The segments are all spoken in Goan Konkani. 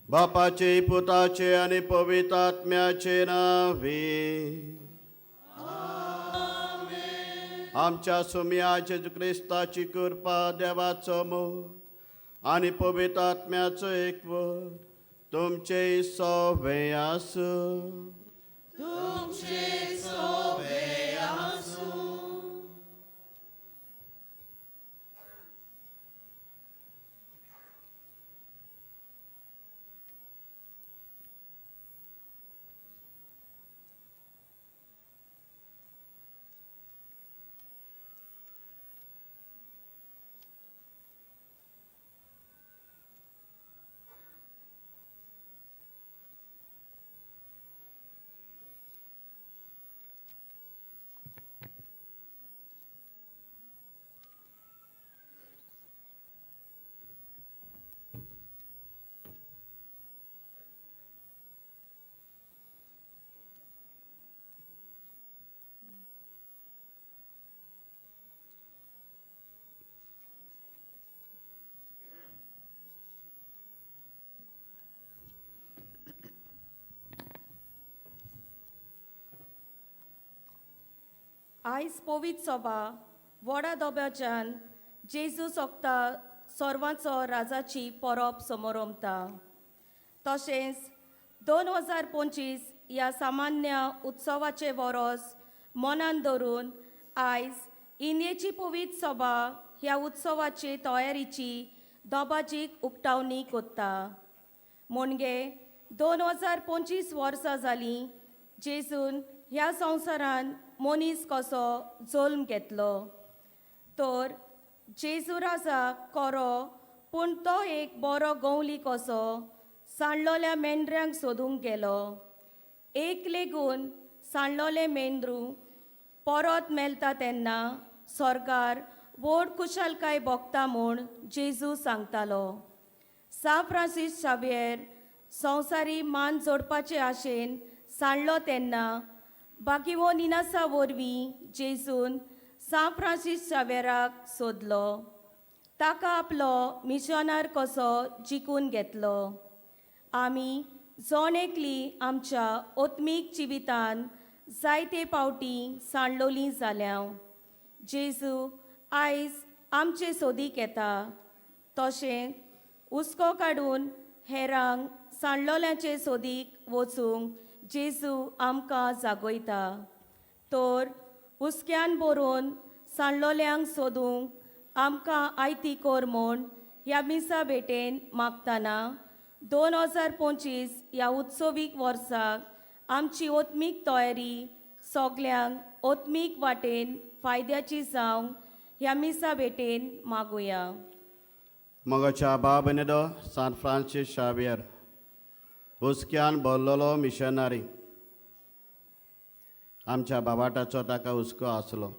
बापाचे, पुताचे आनी पवित्र आत्म्याचे नांवे. आमच्या सुम्या जेजू क्रिस्ताची कृपा, देवाचो मोग आनी पवित्र आत्म्याचो एकवट तुमचे सवे आसूं. तुमचे सोबे आसूं. आयज पवित्र सभा व्हडा दोब्याच्यान जेजू सोगता सर्वांचो राजाची परब समोरमता. तशेंच 2025 ह्या सामान्य उत्सवाचें वरोस मनान धरून आयज इंदियेची पवित्र सभा ह्या उत्सवाचे तयारीची दोबाजीक उक्तावणी कोत्ता. म्हणजे 2025 वर्सां जालीं जेजून ह्या संवसारान मनीस कसो जल्म घेतलो. तर जेजू राजा कोरो, पूण तो एक बरो गवली कसो सांडलोल्या मेंढऱ्यांक सोदूंक गेलो. एक लेगून सांडलोले मेंद्रू परत मेळटा तेन्ना सरकार व्हड खुशालकाय भोगता म्हूण जेजू सांगतालो. सा फ्रांसीस शावियर संवसारी मान जोडपाचे आशेन सांडलो तेन्ना बाकिवो निनासा वरवीं जेजून सा फ्रांसीस शावेराक सोदलो, ताका आपलो मिशनार कसो जिखून घेतलो. आमी जण एकली आमच्या ओत्मीक जिवितान जायते पावटी सांडलोली जाल्या. जेजू आयज आमचे सोदीक येता, तशें हुस्को काडून हेरांक सांडलोल्याचे सोदीक वचूंक जेजू आमकां जागयता. तर हुस्क्यान बरोवन सांडलोल्यांक सोदूंक आमकां आयती कर म्हूण ह्या मिसा भेटेन मागतना 2025 ह्या उत्सवीक वर्साक आमची ओत्मीक तयारी सगल्यांक ओत्मीक वाटेन फायद्याची जावंक ह्या मिसा भेटेन मागुया. मोगाच्या बाबनेदो सान फ्रांसीस शावियर, हुस्क्यान भरलेलो मिशनरी, आमच्या बाबाटाचो ताका हुस्को आसलो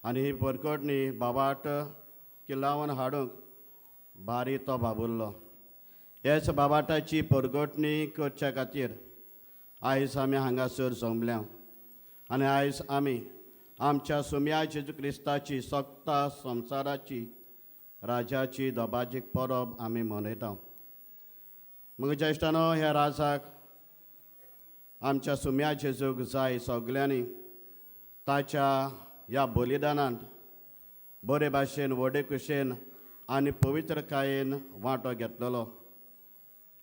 आनी ही परकोटणी बाबाट किल्लावन हाडूंक भारी तो बाबुल्लो. हेच बाबाटाची परगटणी करच्या खातीर आयज आमी हांगासर जमल्या आनी आयज आमी आमच्या सुम्या जेजू क्रिस्ताची सत्ता संवसाराची राजाची दबाजीक परब आमी मनयता. मग ज्येश्ठानो, ह्या राजाक आमच्या सुम्या जेजूक जाय सगल्यांनी ताच्या ह्या बलिदानांत बरे भाशेन, व्हडे कुशेन आनी पवित्रकायेन वांटो घेतलेलो.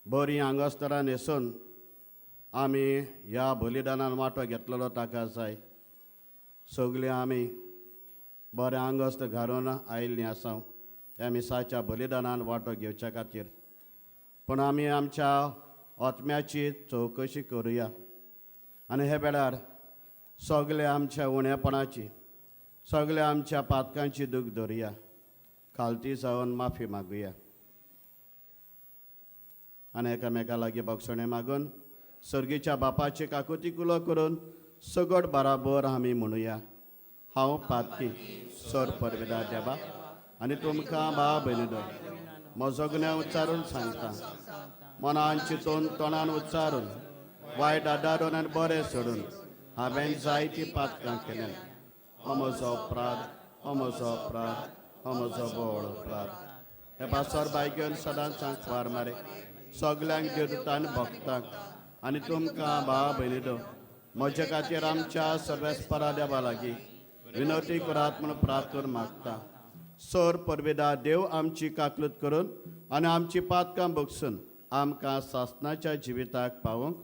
बरीं आंगोस्तरां न्हेसून आमी ह्या बलिदानान वांटो घेतलेलो ताका जाय. सगलीं आमी बरें आंगोस्त घालून आयिल्लीं आसा ह्या मिसाच्या बलिदानान वांटो घेवच्या खातीर. पूण आमी आमच्या आत्म्याची चवकशी करुया आनी हे वेळार सगळे आमच्या उणेपणाची, सगळे आमच्या पातकांची दूख धरुया, खालती जावन माफी मागुया आनी एकामेका लागीं बक्षणें मागून सर्गीच्या बापाचे काकुती कुलो करून सगट बराबर आमी म्हणुया. हांव पातकी सर परवेदा देवा आनी तुमकां भाव भयणीदो म्हजो गुन्यांव उच्चारून सांगता. मनान चिंतून, तोंडान उच्चारून, वायट आदारून आनी बरें सोडून हांवें जायतीं पातकां केल्यात. हो म्हजो अपराध, हो म्हजो अपराध, हो म्हजो व्हड अपराध. हे पासर बाय घेवन सदांच सांग मारे. सगल्यांक देवदूतान भक्तांक आनी तुमकां भाव भयणीनो म्हज्या खातीर आमच्या सर्वेस्परा देवा लागीं विनवती करात म्हूण प्रार्थना मागता. सर परबेदा देव आमची काकलूत करून आनी आमची पातकां बगसून आमकां सासनाच्या जिविताक पावोवंक.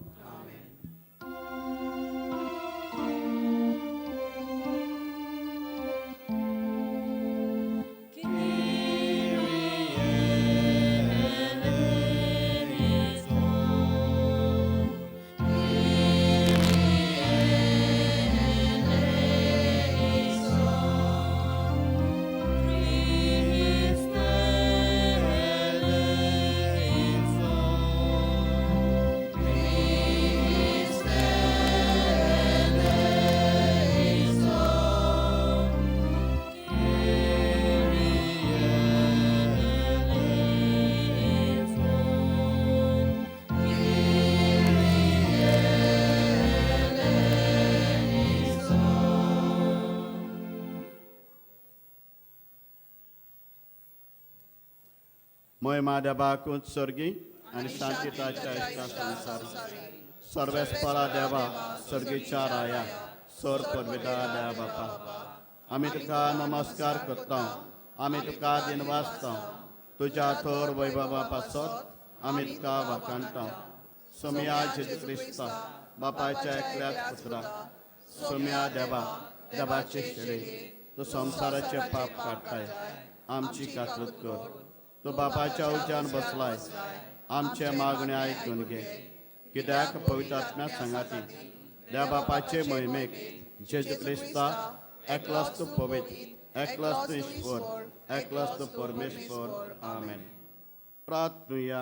मोय देवाकूच सर्गी आनी शांतीताच्या इश्टा संवसार. सर्वेस्परा देवा सर्गीच्या राया सर परवेदा देवा बापा, आमी तुका नमस्कार करता, आमी तुका दिनवासता. तुज्या थोर वैभवा पासत आमी तुका वाखाणटा. सोमया जेजू क्रिस्ता बापाच्या एकल्याच पुत्रा, सोमया देवा देवाचे शेरे, तूं संवसाराचे पाप काडटाय, आमची कातलूत कर. तूं बापाच्या उज्यान बसलाय, आमचे मागणे आयकून घे. कित्याक पवित्र आत्म्या सांगाती देवा बापाचे मोहिमेक जेजू क्रिस्ता एकलोच तूं पवित्र, एकलोच तूं ईश्वर, एकलोच तूं परमेश्वर. आमेन. प्रार्थनुया.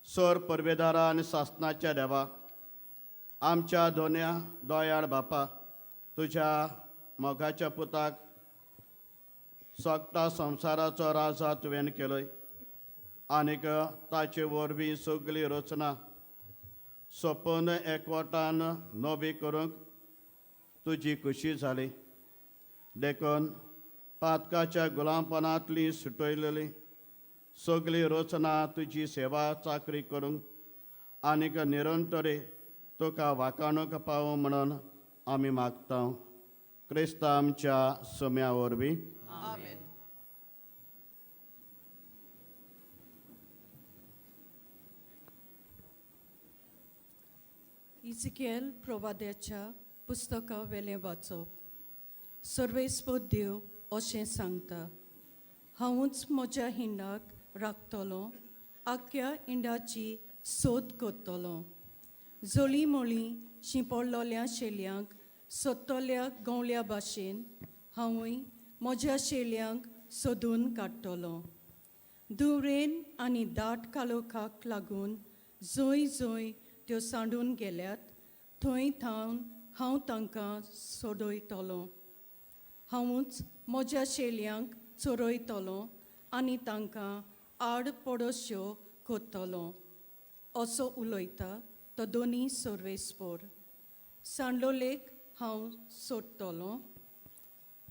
सर परबेदारा आनी सासनाच्या देवा, आमच्या दोन्या दोयाळ बापा, तुज्या मोगाच्या पुताक सगळ्या संवसाराचो राजा तुवें केलोय आनीक ताचे वरवीं सगळी रचना सोंपून एकवटान नवी करूंक तुजी खुशी जाली. देखून पातकाच्या गुलामपणांतली सुटयलेली सगळी रचना तुजी सेवा चाकरी करूंक आनीक निरंतरे तुका वाखाणूंक पावो म्हणून आमी मागता, क्रिस्ता आमच्या सम्या वरवीं. आमेन. इजिकेल प्रवाद्याच्या पुस्तका वेलें वाचप. सर्वेस्पद देव अशें सांगता, हांवूच म्हज्या हिंडाक राखतलो, आख्ख्या हिंडाची सोद करतलो. जळी मळी शिंपडलोल्या शेल्यांक सोदतल्या गवल्या भाशेन हांवूय म्हज्या शेल्यांक सोदून काडटलो. धुंवरेन आनी दाट काळोखाक लागून जंय जंय त्यो सांडून गेल्यात थंय थावन हांव तांकां सोडयतलो. हांवूच म्हज्या शेल्यांक चरयतलो आनी तांकां आड पडोश्यो करतलो, असो उलयता तो दोनी सर्वेस्पोर. सांडलोलेक हांव सोडटलो,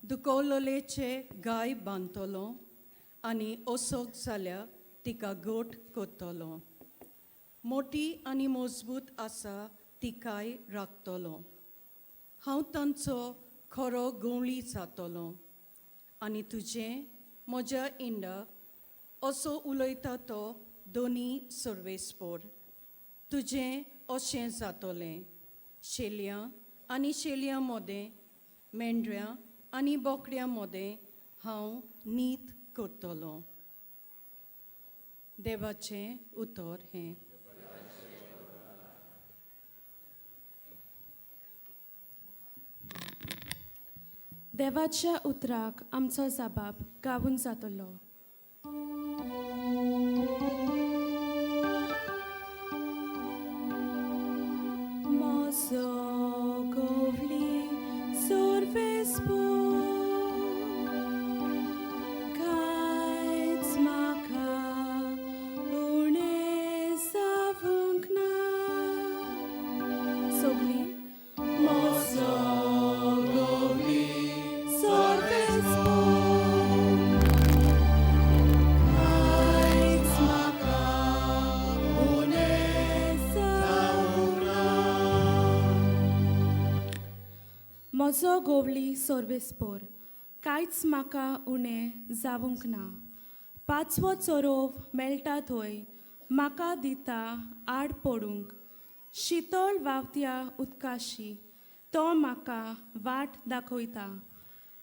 दुखवलोलेचे गाय बांदतलो आनी असोक जाल्यार तिका गोट करतलो. मोटी आनी मजबूत आसा तिकाय राखतलो. हांव तांचो खरो गवळी जातलो आनी तुजें म्हज्या इंडा, असो उलयता तो दोनी सर्वेस्पोर. तुजें अशें जातलें, शेलयां आनी शेलयां मोदें, मेंढऱ्यां आनी बोकड्यां मोदें हांव नीत करतलो. देवाचें उतर हें. देवाच्या उतराक आमचो जबाब गावून जातलो. म्हजो गवली सर्वेस्पोर, कांयच म्हाका उणें जावंक ना. सगळीं म्हजो गवली सर्वेस्पोर, कांयच म्हाका म्हजो गोवली सर्वेस्पोर, कांयच म्हाका उणें जावंक ना. पांचवो चरोव मेळटा थंय म्हाका दिता आड पडूंक, शितळ व्हांवत्या उदकाशी तो म्हाका वाट दाखयता.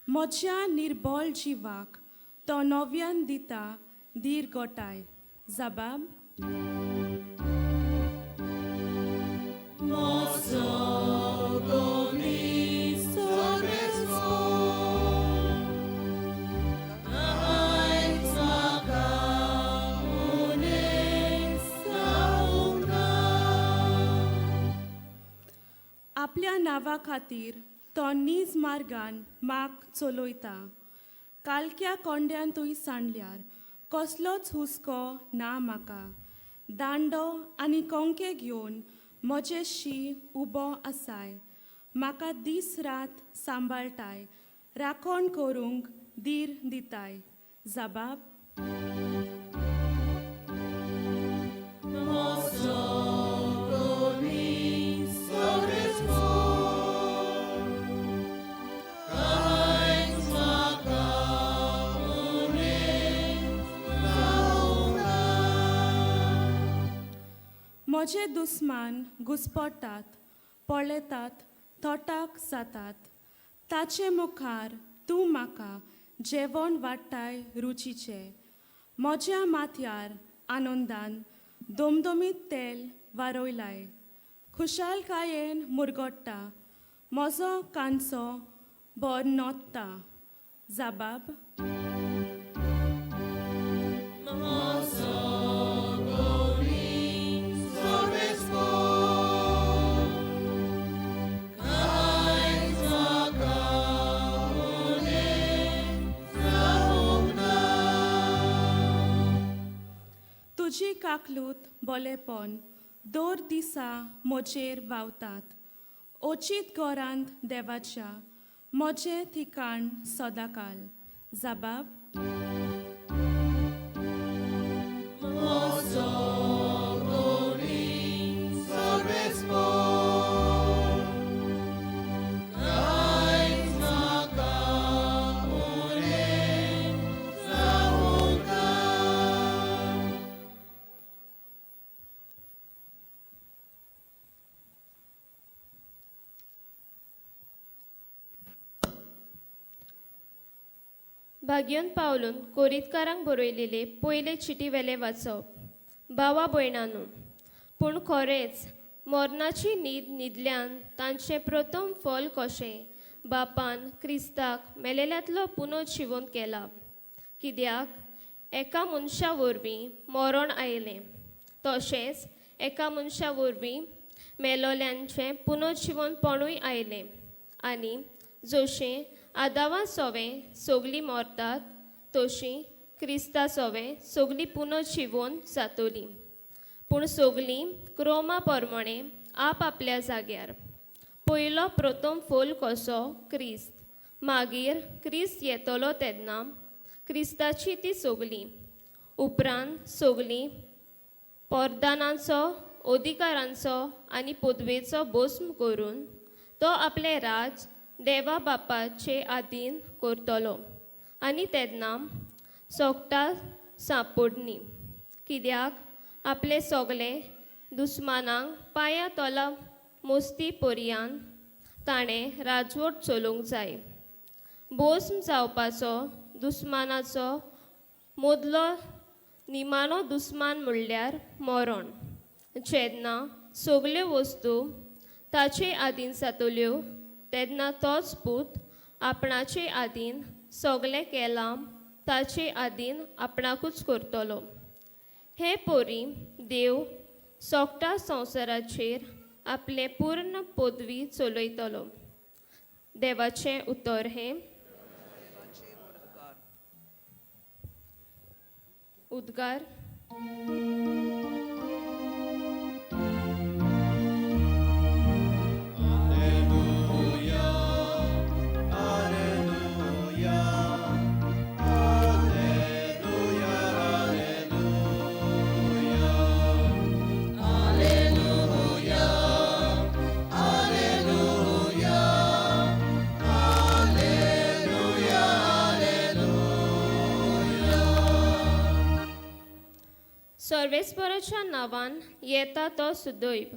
म्हज्या निर्बळ जिवाक तो नव्यान दिता धीर गोठाय. जबाब. आपल्या नांवा खातीर तो नीज मार्गान म्हाक चलयता. कालक्या कोंड्यांतूय सांडल्यार कसलोच हुस्को ना म्हाका. दांडो आनी कोंके घेवन म्हजेशी उबो आसाय. म्हाका दीस रात सांबाळटाय, राखण करूंक धीर दिताय. जबाब. म्हजे दुस्मान घुस्पटात, पळयतात, थोटाक जातात. ताचे मुखार तूं म्हाका जेवण वाडटाय रुचीचें. म्हज्या माथ्यार आनंदान दमदमीत तेल वारयलाय. खुशालकायेन मुरगट्टा, म्हजो कांचो बर नोत्ता. जबाब. तुजी काकलूत बोलेपण दर दिसा म्हजेर व्हांवतात. अचीत घरांत देवाच्या म्हजें ठिकाण सदाकाल. जबाब. भाग्योन पावलून कोरीतकारांक बरयलेले पयले चिटी वेले वाचप. भावा भयणानू, पूण खरेंच मरणाची न्हीद न्हिदल्यान तांचें प्रथम फल कशें बापान क्रिस्ताक मेलेल्यांतलो पुनो जिवंत केला. कित्याक एका मनशा वरवीं मरण आयलें, तशेंच एका मनशा वरवीं मेलोल्यांचें पुनर्जिवनपणूय आयलें. आनी जशें आदावा सोवें सगलीं मरतात, तशीं क्रिस्ता सोवें सगलीं पुनर्जिवोन जातलीं. पूण सगलीं क्रोमा प्रमाणे आप आपल्या जाग्यार. पयलो प्रथम फूल कसो क्रिस्त, मागीर क्रिस्त येतलो तेन्ना क्रिस्ताची ती सगलीं, उपरांत सगलीं परदानांचो, अधिकारांचो आनी पदवेचो भस्म करून तो आपलें राज देवा बापाचे आदीन करतलो. आनी तेन्ना सोगटा सांपडनी, कित्याक आपले सगळे दुस्मानांक पांया तोला मोस्ती पर्यान ताणें राजवट चलोवंक जाय. भस्म जावपाचो दुस्मानाचो मदलो निमाणो दुस्मान म्हणल्यार मरण. जेन्ना सगल्यो वस्तू ताचे आदीन जातल्यो तेन्ना तोच पूत आपणाचे आदीन सगलें केलां ताचे आदीन आपणाकूच करतलो. हे पोरी देव सोगटा संवसाराचेर आपलें पूर्ण पदवी चलयतलो. देवाचें उतर हें. उद्गार. Alleluia, सर्वेस्पराच्या नांवान येता तो सुदैव,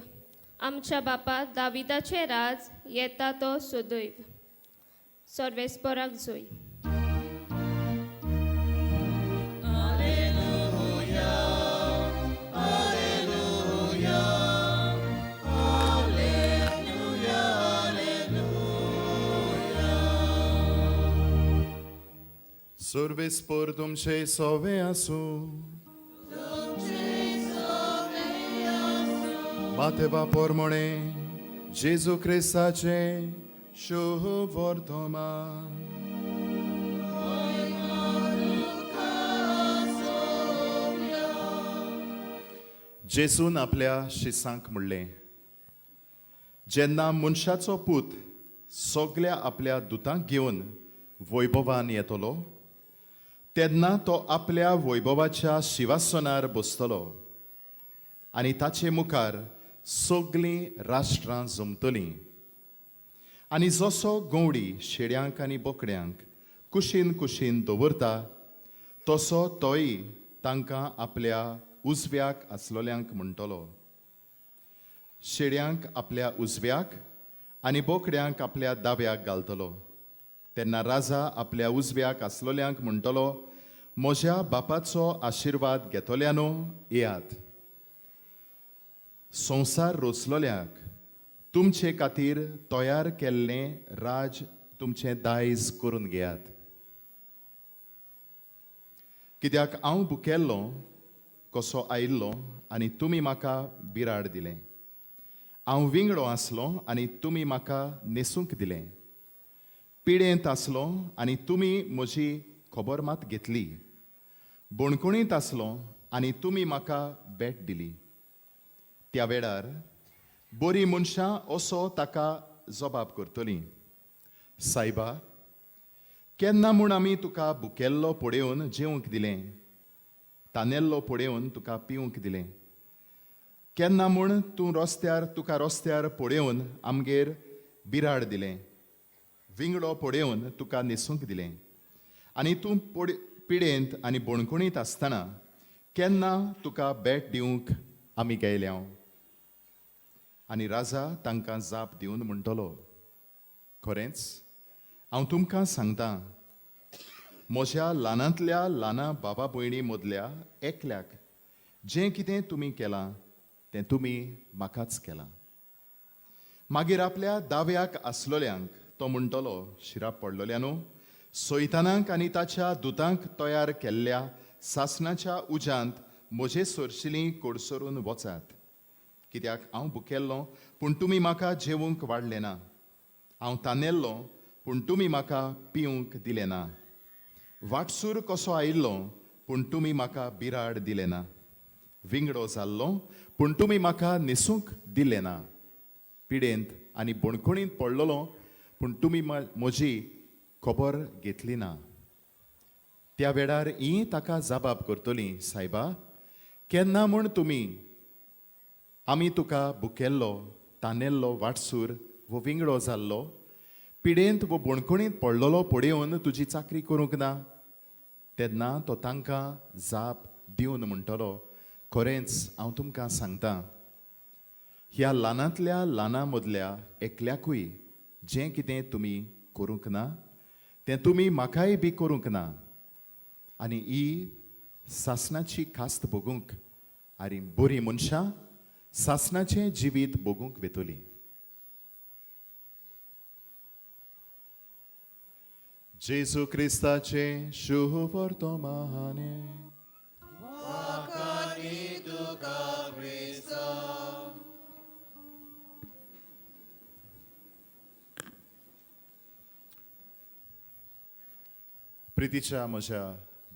आमच्या बापा दाविदाचें राज येता तो सुदैव. सर्वेस्पराक जोय. सर्वेस्पर तुमचे सोवे आसूं. मातेवा पोरमोणे जेजू क्रिस्ताचे शुभ वर्तमान. जेजून आपल्या शिसांक म्हणलें, जेन्ना मनशाचो पूत सगल्या आपल्या दुतांक घेवन वैभवान येतलो तेन्ना तो आपल्या वैभवाच्या शिवासनार बसतलो आनी ताचे मुखार सगलीं राष्ट्रां जमतलीं. आनी जसो गंवडी शेड्यांक आनी बोकड्यांक कुशीन कुशीन दवरता तसो तोय तांकां आपल्या उजव्याक आसलोल्यांक म्हणटलो, शेड्यांक आपल्या उजव्याक आनी बोकड्यांक आपल्या दाव्याक घालतलो. तेन्ना राजा आपल्या उजव्याक आसलोल्यांक म्हणटलो, म्हज्या बापाचो आशिर्वाद घेतल्यानो येयात, संवसार रचलोल्याक तुमचे खातीर तयार केल्लें राज तुमचें दायज करून घेयात. कित्याक हांव भुकेल्लो कसो आयिल्लो आनी तुमी म्हाका बिराड दिलें, हांव विंगडो आसलो आनी तुमी म्हाका न्हेसूंक दिलें, पिडेंत आसलो आनी तुमी म्हजी खबर मात घेतली, बणकुणींत आसलो आनी तुमी म्हाका भेट दिली. त्या वेळार बरीं मनशां असो ताका जबाब करतलीं, सायबा केन्ना म्हूण आमी तुका भुकेल्लो पळोवन जेवंक दिलें, तानेल्लो पळोवन तुका पिवंक दिलें, केन्ना म्हूण तूं रस्त्यार तुका रस्त्यार पळोवन आमगेर बिराड दिलें, विंगडो पळोवन तुका न्हेसूंक दिलें, आनी तूं पिडेंत आनी बणकुणींत आसतना केन्ना तुका भेट दिवंक आमी गेल्या. आनी राजा तांकां जाप दिवन म्हणटलो, खरेंच हांव तुमकां सांगता, म्हज्या ल्हानांतल्या ल्हाना बाबा भयणी मदल्या एकल्याक जें कितें तुमी केलां तें तुमी म्हाकाच केलां. मागीर आपल्या दाव्याक आसलोल्यांक तो म्हणटलो, शिराप पडलोल्या न्हू सैतानाक आनी ताच्या दुतांक तयार केल्ल्या सासणाच्या उज्यांत म्हजे सरशिलीं कोडसरून वचात. कित्याक हांव भुकेल्लो पूण तुमी म्हाका जेवंक वाडलें ना, हांव तानेल्लो पूण तुमी म्हाका पिवंक दिलें ना, वाटसूर कसो आयिल्लो पूण तुमी म्हाका बिराड दिलें ना, विंगडो जाल्लो पूण तुमी म्हाका न्हेसूंक दिलें ना, पिडेंत आनी बणकुणींत पडलेलो पूण तुमी म्हजी खबर घेतली ना. त्या वेळार ही ताका जबाब करतली, सायबा केन्ना म्हूण तुमी आमी तुका भुकेल्लो तानेल्लो वाटसूर वो विंगडो जाल्लो पिडेंत वो बणकुणींत पडलेलो पळोवन तुजी चाकरी करूंक ना. तेन्ना तो तांकां जाप दिवन म्हणटलो, खरेंच हांव तुमकां सांगता, ह्या ल्हानांतल्या ल्हाना मदल्या एकल्याकूय जें कितें तुमी करूंक ना तें तुमी म्हाकाय बी करूंक ना. आनी ही सासणाची खास्त भोगूंक आनी बरीं मनशां सासणाचें जिवीत भोगूंक वेतलीं. जेजू क्रिस्ताचें शुभ वर्तमाने. प्रितीच्या म्हज्या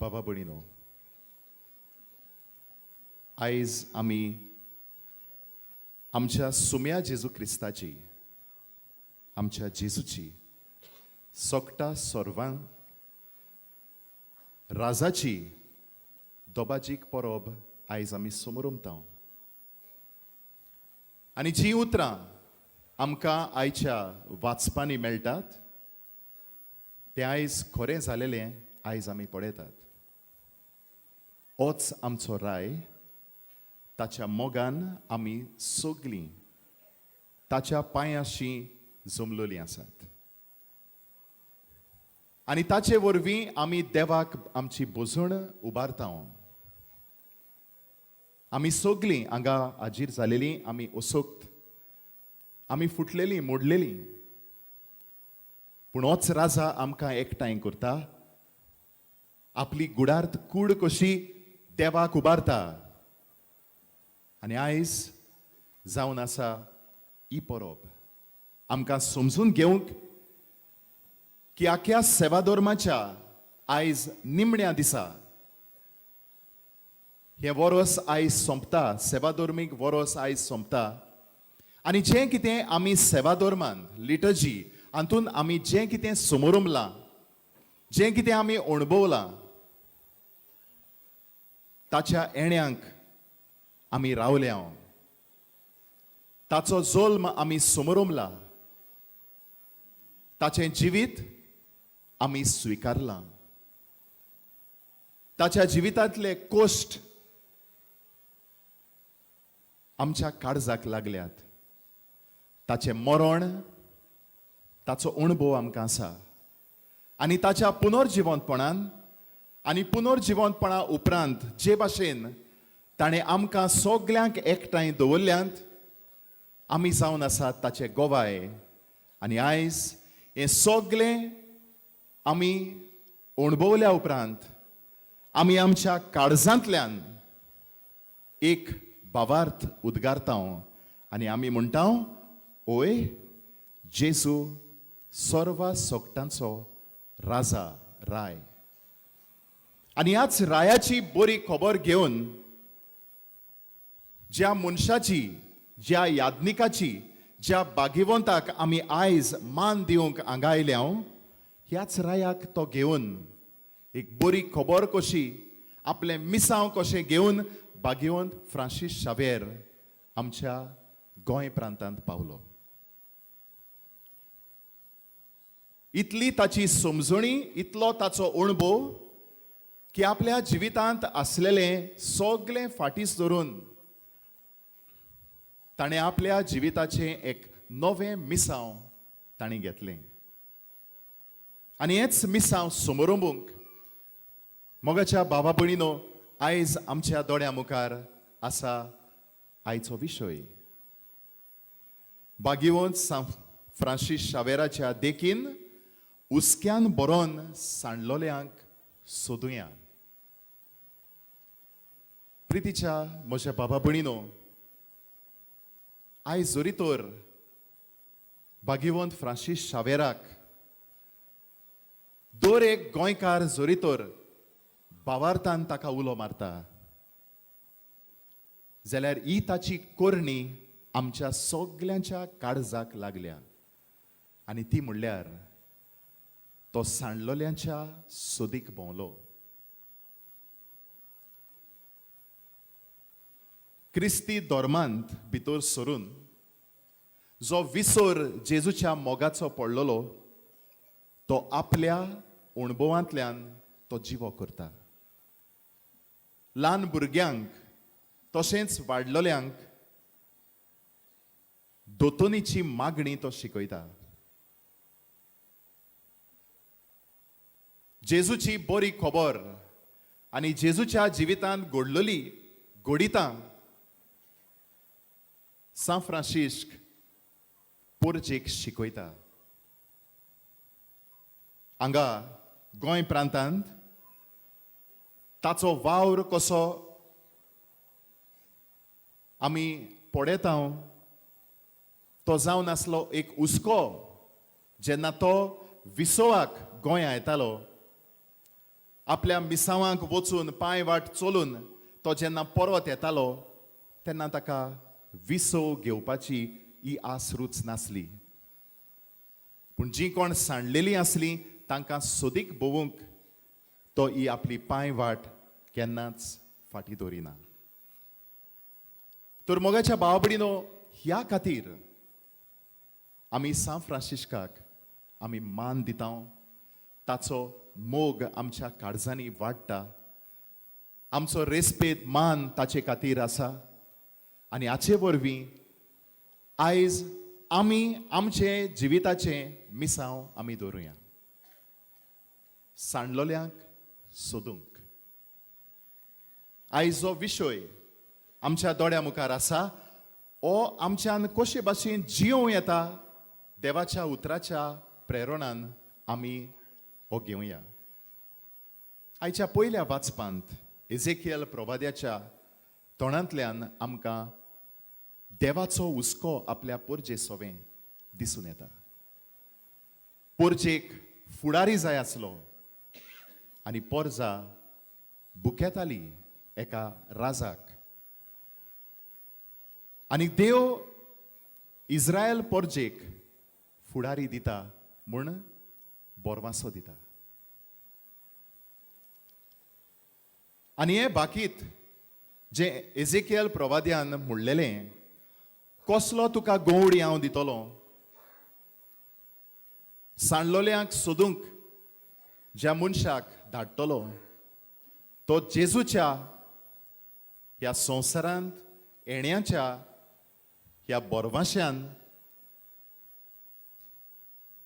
बाबा भयणीनो, आयज आमी आमच्या सुम्या जेजू क्रिस्ताची, आमच्या जेजूची, सोकटा सर्वां राजाची दोबाजीक परब आयज आमी समोरमता. आनी जीं उतरां आमकां आयच्या वाचपांनी मेळटात तें आयज खरें जालेलें आयज आमी पळयतात. होच आमचो राय, ताच्या मोगान आमी सगलीं ताच्या पांयाशी जमलोलीं आसात आनी ताचे वरवीं आमी देवाक आमची भोजण उबारता. आमी सगलीं हांगा हाजीर जालेलीं आमी असोक्त, आमी फुटलेलीं मोडलेलीं, पूण होच राजा आमकां एकठांय करता, आपली गुडार्थ कूड कशी देवाक उबारता. आनी आयज जावन आसा ही परब आमकां समजून घेवंक की आख्या सेवाधर्माच्या आयज निमण्या दिसा हें वरोस आयज सोंपता, सेवाधर्मीक वरोस आयज सोंपता. आनी जें कितें आमी सेवाधर्मान लिटर्जी हातून आमी जें कितें समोरमलां, जें कितें आमी अणभवलां, ताच्या येण्यांक आमी रावल्या, ताचो जल्म आमी समोरमला, ताचें जिवीत आमी स्विकारलां, ताच्या जिवितांतले कोश्ट आमच्या काळजाक लागल्यात, ताचें मरण ताचो अणभव आमकां आसा. आनी ताच्या पुनर्जिवंतपणान आनी पुनर्जिवंतपणा उपरांत जे भाशेन ताणें आमकां सगल्यांक एकठांय दवरल्यांत, आमी जावन आसात ताचे गोवाय. आनी आयज हें सगलें आमी अणभवल्या उपरांत आमी आमच्या काळजांतल्यान एक भावार्थ उद्गारता आनी आमी म्हणटा, ओय जेजू सर्व सोगटांचो राजा राय. आनी ह्याच रायाची बरी खबर घेवन ज्या मनशाची, ज्या याज्ञिकाची, ज्या भाग्यवंताक आमी आयज मान दिवंक हांगा आयल्या, ह्याच रायाक तो घेवन एक बरी खबर कशी, आपलें मिसांव कशें घेवन भाग्यवंत फ्रांसीस शावेर आमच्या गोंय प्रांतांत पावलो. इतली ताची समजणी, इतलो ताचो अणभव की आपल्या जिवितांत आसलेलें सगलें फाटीस धरून ताणें आपल्या जिविताचें एक नवें मिसांव ताणें घेतलें. आनी हेंच मिसांव समोरंबूंक मोगाच्या बाबा भयणीनो आयज आमच्या दोळ्यां मुखार आसा आयचो विशय. भाग्यवंत सांत फ्रांसीस शावेराच्या देखीन हुस्क्यान बरोवन सांडलोल्यांक सोदुया. प्रितीच्या म्हज्या बाबा भयणीनो, आयज जरी तर भाग्यवंत फ्रांसीस शावेराक दर एक गोंयकार जरी तर भावार्थान ताका उलो मारता, जाल्यार ही ताची करणी आमच्या सगल्यांच्या काळजाक लागल्या. आनी ती म्हणल्यार तो सांडलोल्यांच्या सोदीक भोंवलो. क्रिस्ती धर्मांत भितर सरून जो विसर जेजूच्या मोगाचो पडलेलो तो आपल्या अणभवांतल्यान तो जिवो करता. ल्हान भुरग्यांक तशेंच वाडलोल्यांक दोतोनीची मागणी तो शिकयता. जेजूची बरी खबर आनी जेजूच्या जिवितांत घडलेली घडितां सांत फ्रांसिस्क पोरजेक शिकयता. हांगा गोंय प्रांतांत ताचो वावर कसो आमी पळयता, तो जावन आसलो एक हुस्को. जेन्ना तो विसवाक गोंया येतालो, आपल्या मिसावांक वचून पांय वाट चलून तो जेन्ना परत येतालो तेन्ना ताका विसव घेवपाची ही आस रूच नासली. पूण जीं कोण सांडलेलीं आसलीं तांकां सोदीक भोवूंक तो ही आपली पांय वाट केन्नाच फाटीं दवरिना. तर मोगाच्या भाव भयणीनो, ह्या खातीर आमी सांत फ्रांसिस्काक आमी मान दिता, ताचो मोग आमच्या काळजांनी वाडटा, आमचो रेस्पेद मान ताचे खातीर आसा. आनी हाचे वरवीं आयज आमी आमचे जिविताचें मिसांव आमी दवरुया सांडलोल्यांक सोदूंक. आयज जो विशय आमच्या दोळ्या मुखार आसा हो आमच्यान कशे भाशेन जियोवं येता देवाच्या उतराच्या प्रेरणान आमी हो घेवया. आयच्या पयल्या वाचपांत एझेकियल प्रवाद्याच्या तोंडांतल्यान आमकां देवाचो हुस्को आपल्या पोरजे सोवें दिसून येता. पोरजेक फुडारी जाय आसलो आनी पोरजा बुकेताली एका राजाक आनी देव इस्रायल पोरजेक फुडारी दिता म्हूण बोरवासो दिता. आनी हें बाकीत जें एझेकियल प्रवाद्यान म्हणलेलें, कसलो तुका गोवडी हांव दितलो सांडलोल्यांक सोदूंक ज्या मनशाक धाडटलो तो जेजूच्या ह्या संवसारांत येण्याच्या ह्या बोरवाश्यान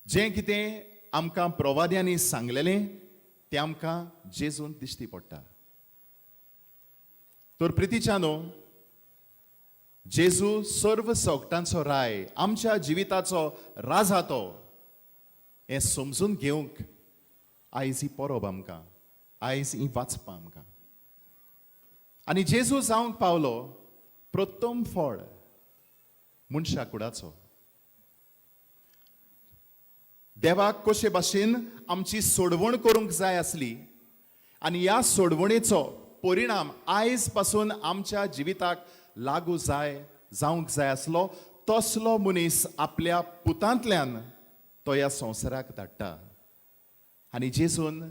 जें कितें आमकां प्रवाद्यांनी सांगलेलें तें आमकां जेजून दिश्टी पडटा. तर प्रितीच्या न्हू, जेजू सर्व सगटांचो राय, आमच्या जिविताचो राजा तो, हें समजून घेवंक आयज ही परब आमकां, आयज ही वाचपां आमकां. आनी जेजू जावंक पावलो प्रथम फळ मनशा कुडाचो. देवाक कशे भाशेन आमची सोडवण करूंक जाय आसली आनी ह्या सोडवणेचो परिणाम आयज पासून आमच्या जिविताक लागू जाय जावंक जाय आसलो तसलो मनीस आपल्या पुतांतल्यान तो ह्या संवसाराक धाडटा. आनी जेजून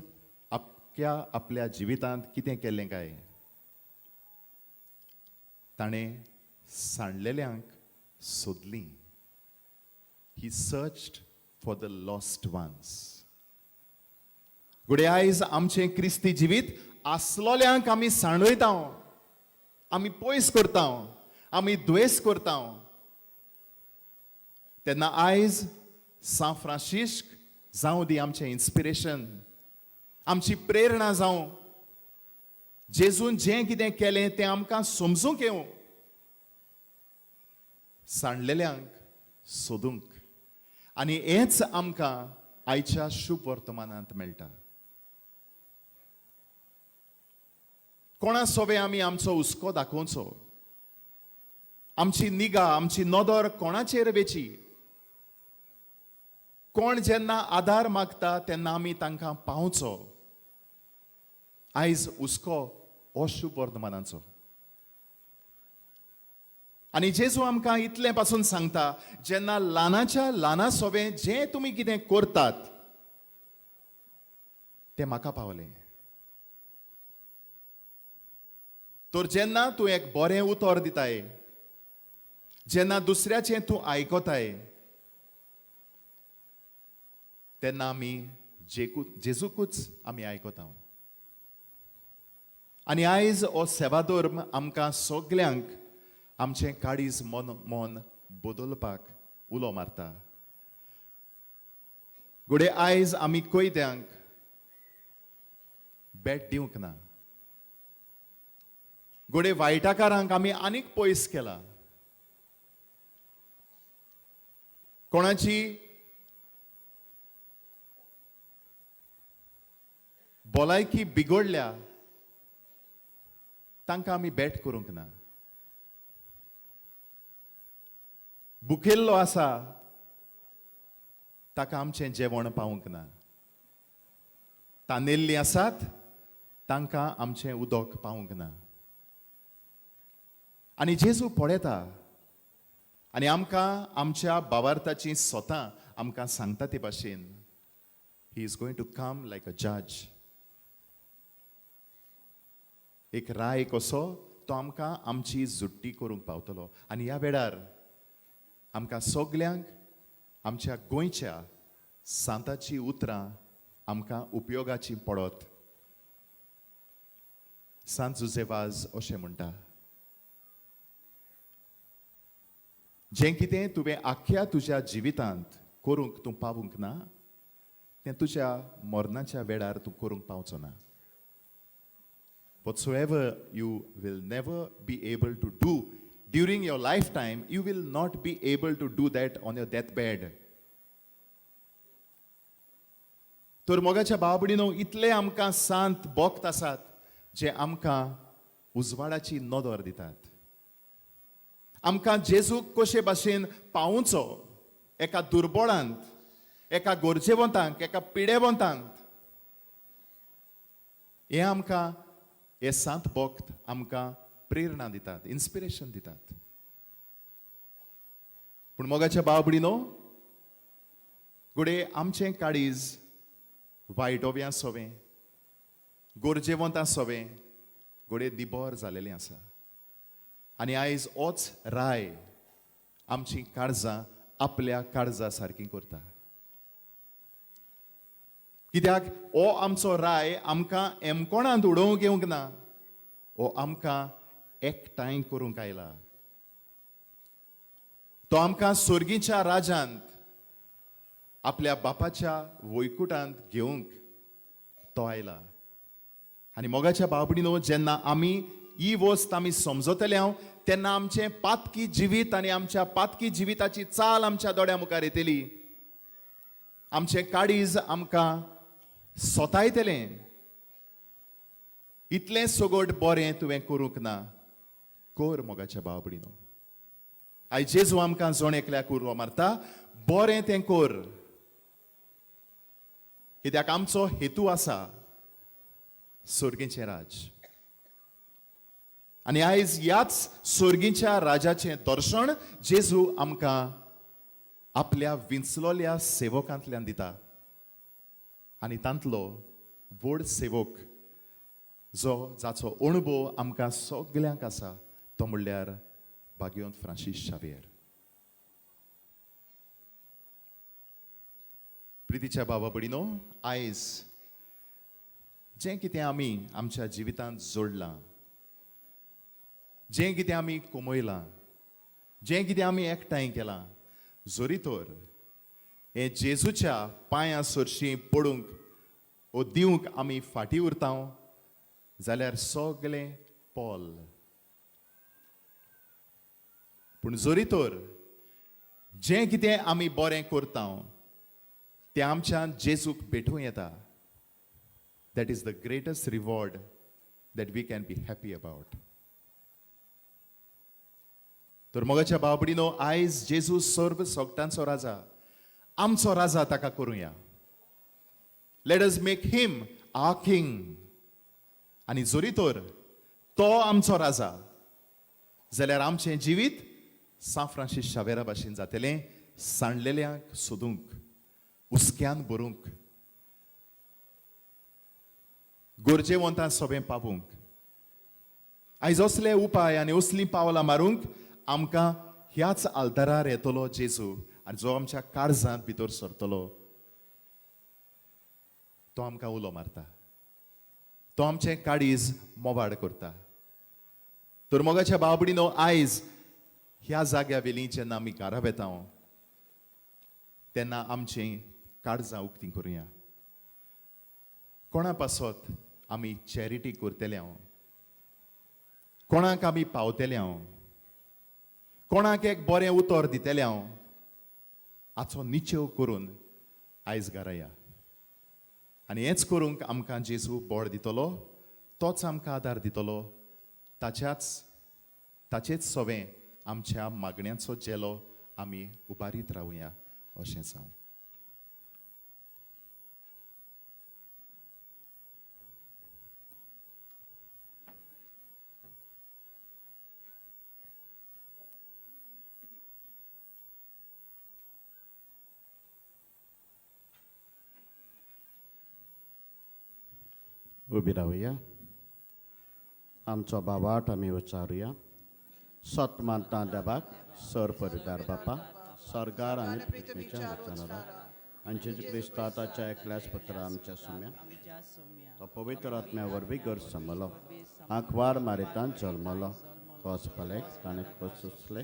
आपल्या आपल्या जिवितांत कितें केल्लें काय, ताणें सांडलेल्यांक सोदलीं. He searched for the lost ones. घडये आयज आमचें क्रिस्ती जिवीत आसलोल्यांक आमी सांडयता, आमी पयस करता, आमी द्वेस करता. तेन्ना आयज सांत फ्रांसिस्क जावं दी आमचें इन्स्पिरेशन, आमची प्रेरणा जावं. जेजून जें कितें केलें तें आमकां समजूंक येवं, सांडलेल्यांक सोदूंक. आनी हेंच आमकां आयच्या शुभ वर्तमानांत मेळटा. कोणा सोबे आमी आमचो हुस्को दाखोवचो, आमची निगा, आमची नदर कोणाचेर वेची. कोण जेन्ना आदार मागता तेन्ना आमी तांकां पावचो. आयज हुस्को हो शुभ वर्तमानाचो. आनी जेजू आमकां इतलें पासून सांगता, जेन्ना ल्हानाच्या ल्हाना सोबें जें तुमी कितें करतात तें म्हाका पावलें. तर जेन्ना तूं एक बरें उतर दिताय, जेन्ना दुसऱ्याचें तूं आयकताय, तेन्ना आमी जेजूकूच आमी आयकता. आनी आयज हो सेवाधर्म आमकां सगल्यांक आमचें काळीज मन मन बदलपाक उलो मारता. घडये आयज आमी कैद्यांक भेट दिवंक ना, घडये वायटाकारांक आमी आनीक पयस केला, कोणाची भलायकी बिगडल्या तांकां आमी भेट करूंक ना, भुकेल्लो आसा ताका आमचें जेवण पावूंक ना, तानेल्लीं आसात तांकां आमचें उदक पावूंक ना. आनी जेजू पळयता आनी आमकां आमच्या बावार्थाची स्वता आमकां सांगता ते भाशेन, he is going to come like a जज. एक राय कसो तो आमकां आमची जुट्टी करूंक पावतलो. आनी ह्या वेळार आमकां सगल्यांक आमच्या गोंयच्या सांताची उतरां आमकां उपयोगाची पडत. सांत जुझे वाज अशें म्हणटा, जें कितें तुवें आख्ख्या तुज्या जिवितांत करूंक तूं पावूंक ना तें तुज्या मरणाच्या वेळार तूं करूंक पावचो ना. Whatsoever you will never be able to do during your lifetime, you will not be able to do that on your deathbed. तर मोगाच्या भाव-भयणीनो, इतले आमकां सांत भक्त आसात जे आमकां उजवाडाची नदर दितात, आमकां जेजूक कशे भाशेन पावोवचो एका दुर्बळांत, एका गरजेवंतांक, एका पिडेवंतांक, हें आमकां हे सांत भक्त आमकां प्रेरणा दितात, इन्स्पिरेशन दितात. पूण मोगाच्या भाव-भयणीनो, घडये आमचें काळीज वायटोव्यां सोवें, गरजेवंतां सोवें घडये निबर जालेलें आसा आनी आयज होच राय आमचीं काळजां आपल्या काळजा सारकीं करता. कित्याक हो आमचो राय आमकां एमकोणांत उडोवंक येवंक ना, हो आमकां एकठांय करूंक आयला. तो आमकां सर्गीच्या राजांत आपल्या बापाच्या वैकुटांत घेवंक तो आयला. आनी मोगाच्या भाव-भयणीनो, जेन्ना आमी ही वस्त आमी समजतले हांव तेन्ना आमचें पातकी जिवीत आनी आमच्या पातकी जिविताची चाल आमच्या दोळ्या मुखार येतली. आमचें काळीज आमकां सोतायतलें, इतलें सगट बरें तुवें करूंक ना, कर. मोगाच्या भाव-भयणीनो, आयज जेजू आमकां जण एकल्याक उलो मारता, बरें तें कर, कित्याक आमचो हेतू आसा सर्गीचें राज. आनी आयज ह्याच सर्गीच्या राजाचें दर्शन जेजू आमकां आपल्या विंचलोल्या सेवकांतल्यान दिता. आनी तांतलो व्हड सेवक जो जाचो अणभव आमकां सगल्यांक आसा तो म्हणल्यार भाग्यवंत फ्रांसीस शावियर. प्रितीच्या बाबा भयणीनो, आयज जें कितें आमी आमच्या जिवितांत जोडलां, जें कितें आमी कमयलां, जें कितें आमी एकठांय केलां, जरी तर हें जेजूच्या पांयां सरशीं पडूंक ओ दिवंक आमी फाटीं उरता जाल्यार सगळें पोल. पूण जरी तर जें कितें आमी बरें करता तें आमच्यान जेजूक भेटूं येता, that is the greatest reward that we can be happy about. तर मोगाच्या भाव-भयणीनो, आयज जेजू सर्व सगटांचो राजा, आमचो राजा ताका करुया. Let us make him our king. आनी जरी तर तो आमचो राजा जाल्यार आमचें जिवीत सांत फ्रांसीस शावेरा भाशेन जातलें, सांडलेल्यांक सोदूंक, हुस्क्यान भरूंक, गरजेवंतां सोबें पावूंक. आयज असले उपाय आनी असलीं पावलां मारूंक आमकां ह्याच आल्तारार येतलो जेजू आनी जो आमच्या काळजांत भितर सरतलो तो आमकां उलो मारता, तो आमचें काळीज मोवाड करता. तर मोगाच्या भाव-भयणीनो, आयज ह्या जाग्या वेली जेन्ना आमी घरा वेता तेन्ना आमचीं काळजां उक्तीं करुया. कोणा पासत आमी चॅरिटी करतले हांव, कोणाक आमी पावतले हांव, कोणाक एक बरें उतर दितले हांव, हाचो निचेव करून आयज घरा या. आनी हेंच करूंक आमकां जेजू बळ दितलो, तोच आमकां आदार दितलो. ताचेच सवें आमच्या मागण्यांचो जेलो आमी उबारीत रावया अशें जावं. उबी रावया, आमचो बाबाट आमी उच्चारुया. सत मानता देवाक सर परिदार बापा, सरकार आनी पृथ्वीच्या रचनाराक आनी जेजू क्रिस्ता ताच्या एकल्याच पुत्रा आमच्या सुम्या, तो पवित्र आत्म्या वरवीं घर समलो, आंकवार मारितान जल्मलो, खोस पले ताणें खोस सुचले,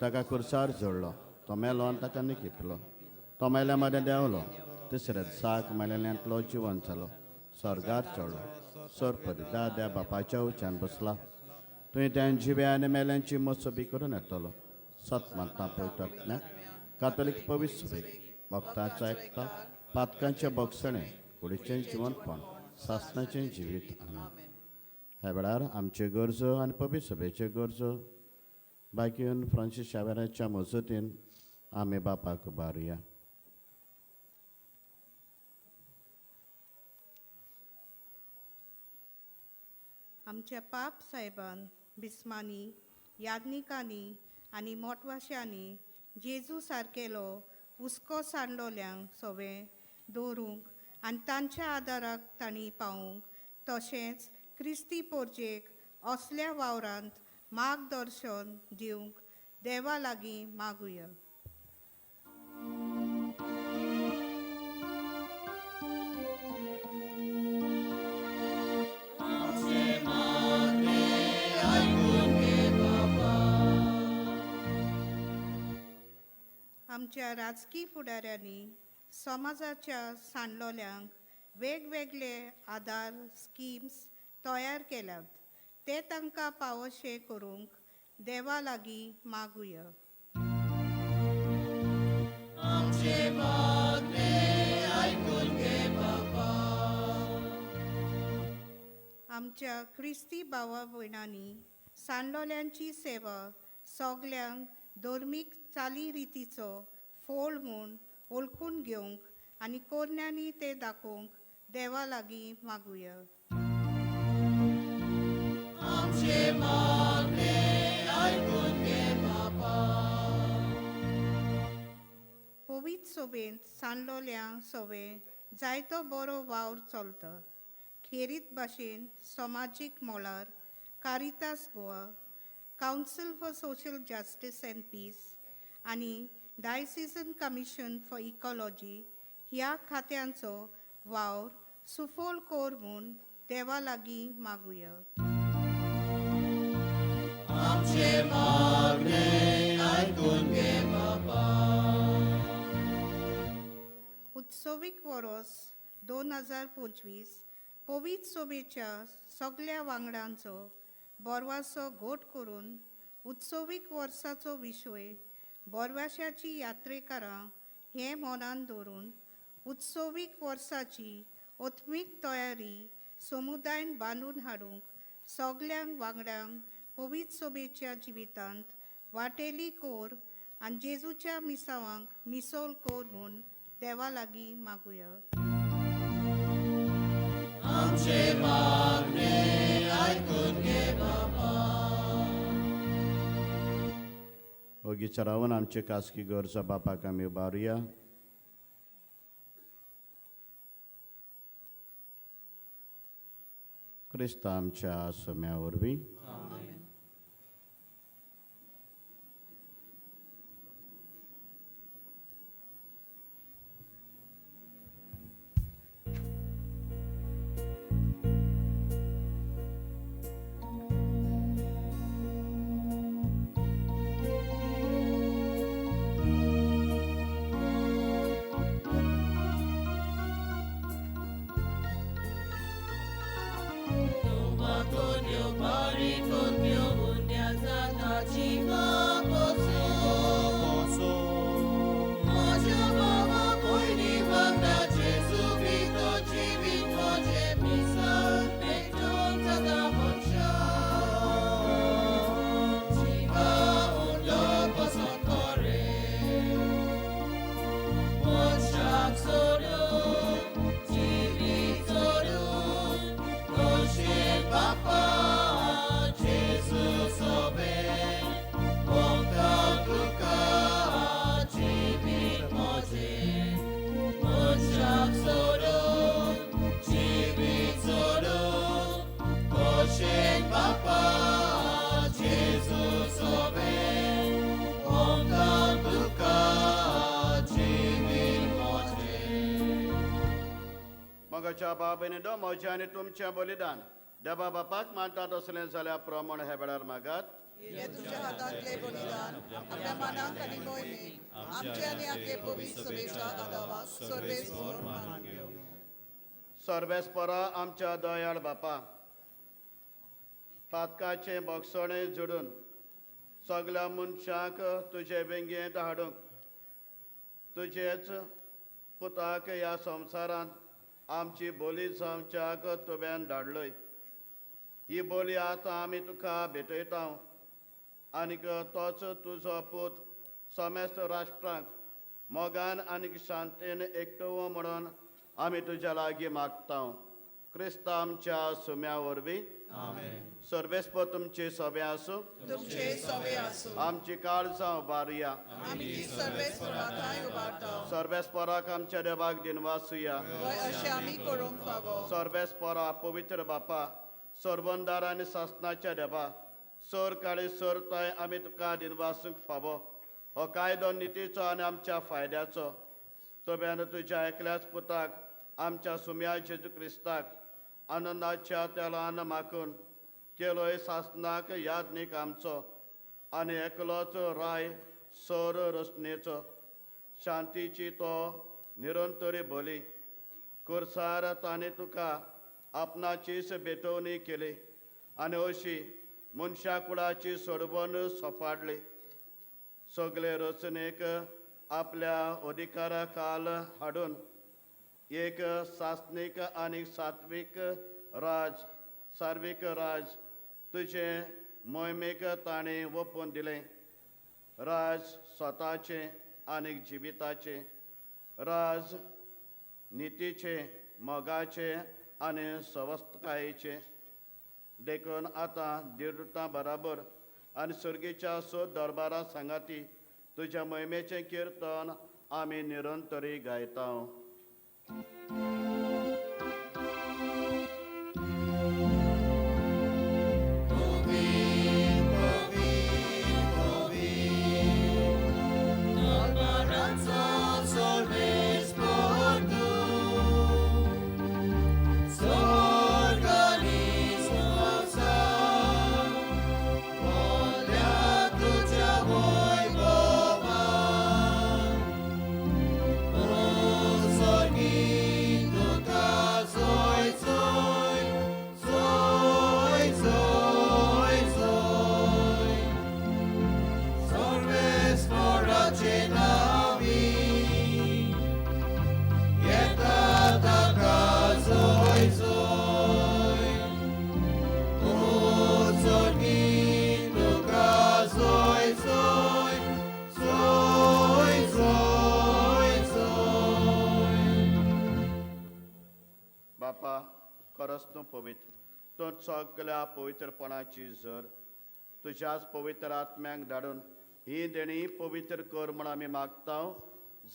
ताका कुर्सार जोडलो, तो मेलो आनी ताका निकिपलो. तो मेल्या मदें देंवलो, तिसऱ्या दिसाक मेलेल्यांतलो जिवन जालो, स्वर्गार चडलो, सरपरी दाद्या बापाच्या उच्यान बसला. तुवें त्या जिव्या आनी मेल्यांची मसोबी करून येतलो. सत मानता पवित्र कातोलीक पवित्र सभेक, भक्ताचो एकता, पातकांचें भोगसणें, कुडीचें जिवनपण, सासणाचें जिवीत. आमेन. ह्या वेळार आमच्यो गरजो आनी पवित्र सभेच्यो गरजो बायकीन फ्रांसीस शावेराच्या मजतीन आमी बापाक उबारुया. आमच्या पाप साहेबान, बिस्मांनी, याज्ञिकांनी आनी मोटवाश्यांनी जेजू सारकेलो हुस्को सांडलोल्यांक सोवें दवरूंक आनी तांच्या आदाराक तांणी पावूंक, तशेंच क्रिस्ती पोरजेक असल्या वावरांत मार्गदर्शन दिवंक देवा लागीं मागुया. आमच्या राजकी फुडाऱ्यांनी समाजाच्या सांडलोल्यांक वेगवेगळे आदार स्किम्स तयार केल्यात, ते तांकां पावोशे करूंक देवा लागीं मागुया. आमच्या क्रिस्ती भावा भयणांनी सांडलोल्यांची सेवा सगल्यांक धर्मीक चालिरितीचो फोल म्हूण वळखून घेवंक आनी कोरण्यांनी ते दाखोवंक देवा लागीं मागुया. पवित्र सोबेंत सांडलोल्या सोवे जायतो बरो वावर चलता. खेरीत भाशेन समाजीक molar Caritas Goa, council for social justice and peace आनी डायसिजन कमिशन फॉर इकॉलॉजी ह्या खात्यांचो वावर सुफोल कोर म्हूण देवा लागीं मागुया. उत्सवीक वरोस 2025 पवित्र सोबेच्या सगल्या वांगडांचो बोरवासो घोट करून उत्सवीक वर्साचो विशय बोरवाशाची यात्रेकारां हें मनान दवरून उत्सवीक वर्साची ओत्मीक तयारी समुदायन बांदून हाडूंक सगल्यांक वांगड्यांक पवित्र सोबेच्या जिवितांत वाटेली कोर आनी जेजूच्या मिसावांक मिसोल कोर म्हूण देवा लागीं मागुया. ओगीच रावन आमचे खासगी गरजो बापाक आमी उबारुया. क्रिस्त आमच्या सोम्या वरवीं. मोगाच्या बाबेने दो म्हजें आनी तुमचें बलिदान देवा बापाक मानतात असलें जाल्यार प्रमाण ह्या वेळार मागात. हे तुझ्या हातांतले बलिदान आपल्या मानाक आनी मोहिमेक आमचे आनी आपले पवित्र सभेच्या आदावाक सर्वेस्पर मान घेवं. सर्वेस्परा आमच्या दयाळ बापा, पातकाचें बोगसणें जोडून सगल्या मनशांक तुजे बेंगेंत हाडूंक तुजेच पुताक ह्या संवसारांत आमची बोली जावच्याक तुवें धाडलय. ही बोली आतां आमी तुका भेटयता आनीक तोच तुजो पूत समेस्त राष्ट्रांक मोगान आनीक शांतीन एकटो म्हणून आमी तुज्या लागीं मागता, क्रिस्त आमच्या सुम्या वरवीं. सर्वेस्पर तुमचे सभे आसूं. तुमचे सवे आसूं. आमची काळजां उबारुया. आमी ती सर्वेस्परा थंय उबारता. सर्वेस्पराक आमच्या देवाक दिनवासुया. वय, अशें आमी करूंक फावो. सर्वेस्परा पवित्र बापा, सरबंदार आनी सासनाच्या देवा, सर काळी सर ताय आमी तुका दिनवासूंक फावो. हो कायदो नितीचो आनी आमच्या फायद्याचो. तुवें तुज्या एकल्याच पुताक आमच्या सुम्या जेजू क्रिस्ताक आनंदाच्या तेलान माखून केलोय सासनाक यादनीक आमचो आनी एकलोच राय सर रचनेचो शांतीची तो निरंतरी बोली. कुर्सार ताणें तुका आपणाचीच भेटवणी केली आनी अशी मनशा कुळाची सोडवण सोपाडली. सगळे रचनेक आपल्या अधिकारा खाल हाडून एक सासनीक आनी सात्वीक राज सार्वीक राज तुजें मोहिमेक ताणें ओपून दिलें. राज स्वताचें आनी जिविताचें, राज नितीचें, मोगाचें आनी सवस्तकायेचें. देखून आतां देवदूतां बराबर आनी सर्गेच्या सोद दरबारा सांगाती तुज्या मोहिमेचें किर्तन आमी निरंतरी गायता. बापा, खरंच तूं पवित्र, तूं सगल्या पवित्रपणाची झर. तुज्याच पवित्र आत्म्यांक धाडून ही देणी पवित्र कर म्हूण आमी मागता.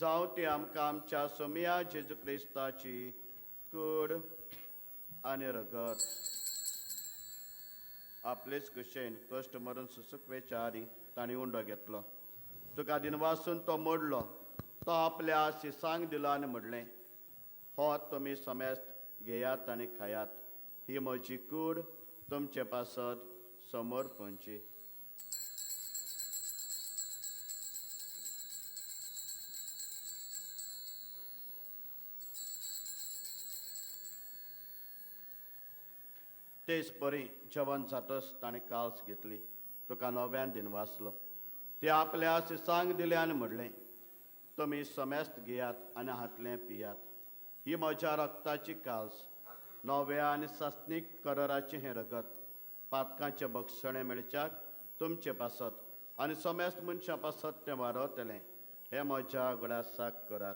जावं ती आमकां आमच्या सोमया जेजू क्रिस्ताची कूड आनी रगत. आपलेच कुशेन कश्ट मरून सुसुकवेच्या आदी तांणी उंडो घेतलो. तुका दिनवासून तो मोडलो, तो आपल्या शिसांक दिलो आनी म्हणलें, हो तुमी समेस्त घेयात आनी खायात, ही म्हजी कूड तुमचे पासत समोर पोंची. तेच परी जेवण जातच ताणें काल्स घेतली, तुका नव्यान दिनवासलो, ते आपल्या शिसांक दिलें आनी म्हणलें, तुमी समेस्त घेयात आनी हातलें पियात, ही म्हज्या रक्ताची काल्स, नव्या आनी सासनीक कराराचें हें रगत पातकांचें बक्षणें मेळच्याक तुमचे पासत आनी समेस्त मनशां पासत तें वारवतलें. हें म्हज्या गुडासाक करात.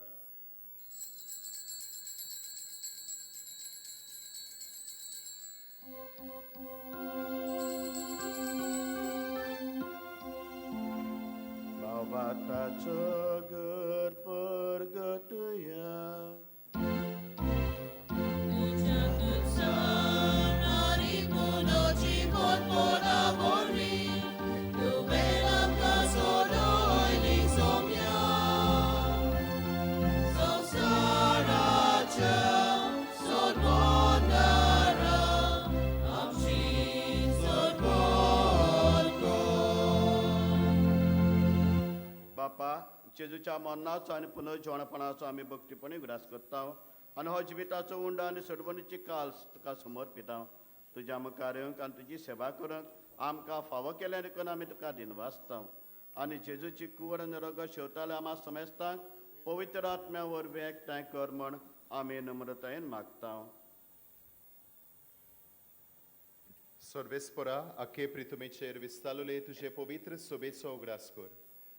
भावाताचो घर परगटया. बापा, जेजूच्या मरणाचो आनी पुनर्जिवणपणाचो आमी भक्तीपणी उगडास करता आनी हो जिविताचो उंडो आनी सोडवणीची काल्स तुका समर्पिता. तुज्या मुखार येवंक आनी तुजी सेवा करूंक आमकां फावो केल्या देखून आमी तुका दिनवासता. आनी जेजूची कुवड आनी रगत शेवताले आमा समेस्तांक पवित्र आत्म्या वरवीं एकठांय कर म्हण आमी नम्रतायेन मागता. सर्वेस्परा आखे प्रितुमेचेर विस्तालोले तुजे पवित्र सोबेचो उगडास कर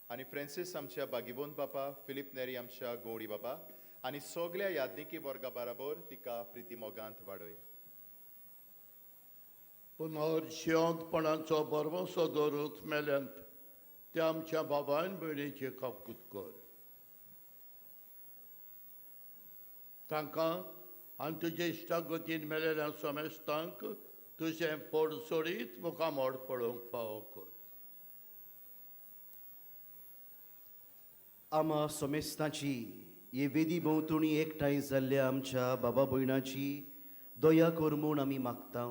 आनी फ्रेंसीस आमच्या बागिबोन बापा, फिलीप नेरी आमच्या गौडी बापा आनी सगल्या यादनिकी वर्गा बराबर तिका प्रिती मोगांत वाडय. पुनर्शियोंतपणाचो भरवंसो दवरूत मेल्यांत त्या आमच्या बाबायन भयणीची काकूत कर. तांकां आनी तुजे इश्टागतीन मेलेल्या समेस्तांक तुजें पोड सोडीत मुखामोड पळोवंक फावो कर. आमा समेस्तांची हे वेदी भोंवतणी एकठांय जाल्ल्या आमच्या बाबा भयणाची दया कर म्हूण आमी मागता.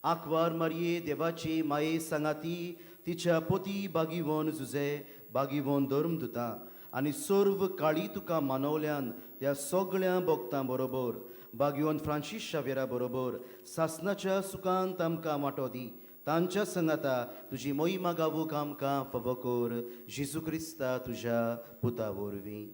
आंकवार मारये देवाची माये सांगाती तिच्या पोती बागीवन जुजे बागीवन धर्म दुता आनी सर्व काळी तुका मानवल्यान त्या सगळ्या भक्तां बरोबर बागिवन फ्रांसीस शावेरा बरोबर सासनाच्या सुखांत आमकां वांटो दी. तांच्या संगाता तुजी मोहिमा गावूंक आमकां फावो कर, जेजू क्रिस्ता तुज्या पुता वरवीं.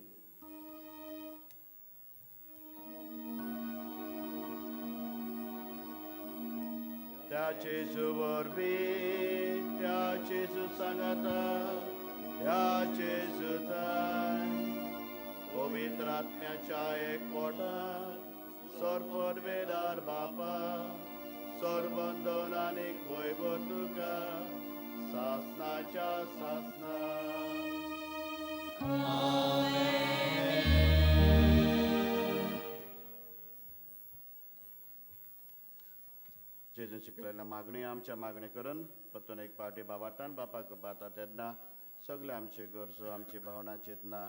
त्या जेजू वरवीं, त्या जेजू सांगाता, त्या जेजू ताय पवित्र आत्म्याच्या एकवटान सर्ववेदार बापा, सर्वंदन आनी वैभव तुका सासनाच्या सासना. जेजून शिकलेल्या मागणी आमच्या मागणी करून परतून एक पावटी बाबाटान बापाक बाता तेन्ना सगळे आमचे गरजो आमची भावना चेतना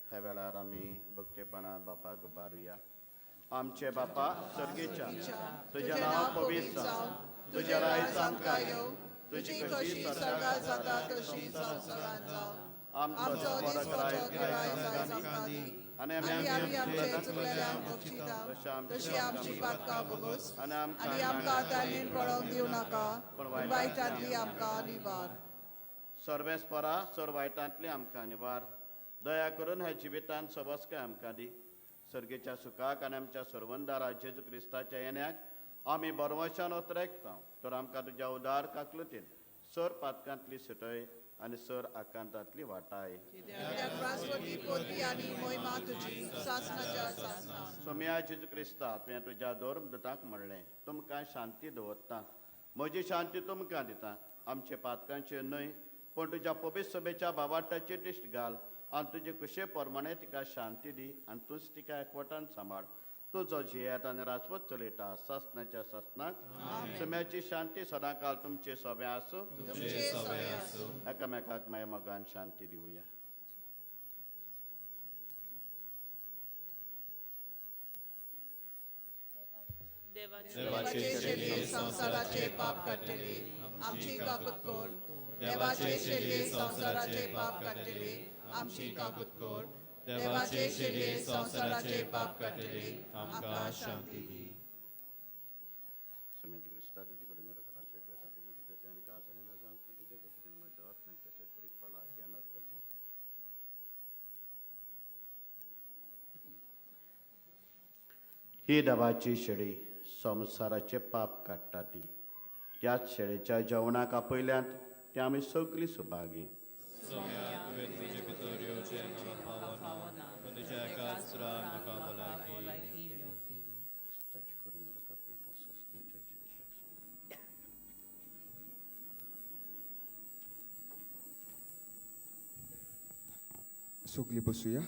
ह्या वेळार आमी भक्तेपणान बापाक बारुया. आमचे बापा सर्गेच्या, तुजें नांव पवित्र जावं, तुजें राज आमकां येवं, तुजी कशी स्वर्गात जाता तशी संवसारांत जावं. आमचो दिसपडो गिरायक आमकां दी आनी आनी आमी आमी आमचे चुकलेल्यांक बक्षिता तशी आमची पातकां भोगोस आनी आमकां तालीन पळोवंक दिवं नाका, पूण वायटांतली आमकां निवार. सर्वेस्परा सर वायटांतली आमकां निवार. दया करून ह्या जिवितांत सबसकाय आमकां दी. सर्गेच्या सुखाक आनी आमच्या सर्वंदारा जेजू क्रिस्ताच्या येण्याक आमी बरवशान ओतरेकता. तर आमकां तुज्या उदार काकलुतीन सर पातकांतली सुटय आनी सर आकांतांतली वाटाय. कित्याक पोती आनी मोहिमा तुजी सासनाच्या सासना. सोम्या जेजू क्रिस्ता, तुवें तुज्या धर्मदूतांक म्हणलें, तुमकां शांती दवरता, म्हजी शांती तुमकां दिता. आमचे पातकांचेर न्हय पूण तुज्या पवित्र सभेच्या बावाटाचेर दिश्ट घाल आनी तुजे कुशे प्रमाणे तिका शांती दी आनी तूंच तिका एकवटान सांबाळ. तूं जो जियेता आनी राजपूत चलयता सासनाच्या सासनाक. सोम्याची शांती सदांकाल तुमचे सोबे आसूं. तुमचे सगळे आसूं. एकामेकाक मागीर मोगान शांती दिवया. देवाचे शेलये संवसाराचे पाप काडटले आमची काकूत कर. देवाचे शेलये संवसाराचे पाप काडटले आमची काकूत कर. देवाचे शेलये संवसाराचे पाप काडटले आमकां शांती दी. सोम्याची क्रिस्ता तुजे कडेन नरकाचे एकवेताची म्हजी दोती आनी कासारी न जावन पूण तुजे कशीन म्हज्या आत्म्याक तशें कुडीक भलायकी आनी अर्पण. ही देवाची शेळी संवसाराचे पाप काडटा ती. त्याच शेळेच्या जेवणाक आपयल्यांत ते आमी सगळीं सुभागी. सोम्या, तुवें तुजे भितर येवचें म्हाका फावना, पूण तुज्या एकाच उतरान म्हाका भलायकी मेवतली. क्रिस्ताची करून रगत म्हाका सासणाच्या जिविताक सांबाळ. सगळीं बसुया.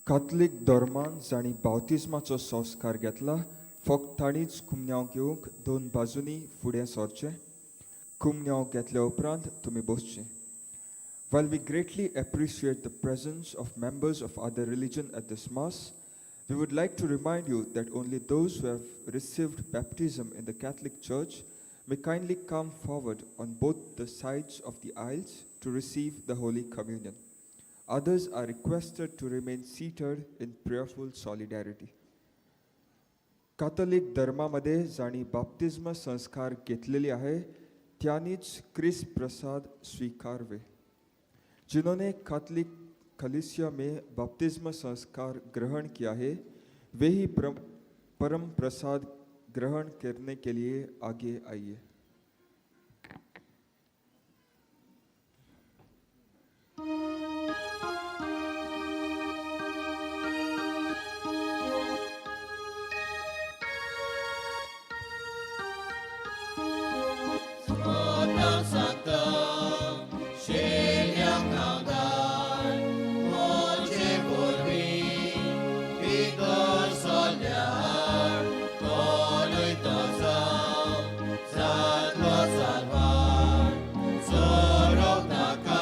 कातलीक धर्मान जांणी बावतिज्माचो संस्कार घेतला फक्त तांणीच कुमन्यांव घेवंक दोन बाजूंनी फुडें सरचें. कुमन्यांव घेतल्या उपरांत तुमी बसचें. While we greatly appreciate the presence of members of other religion at this Mass, we would like to remind you that only those who have received baptism in the Catholic Church may kindly come forward on both the sides of the aisles to receive the Holy Communion. Others are requested to remain seated in prayerful solidarity. Catholic धर्मामध्ये जांणी बाप्तिज्म संस्कार घेतलेले आहे त्यांनीच क्रिस प्रसाद स्वीकारवे. जिन्होंने कैथोलिक कलीसिया में बपतिस्मा संस्कार ग्रहण किया है वे ही परम प्रसाद ग्रहण करने के लिए आगे आइए. जातलो साल्वार, सोरोप नाका.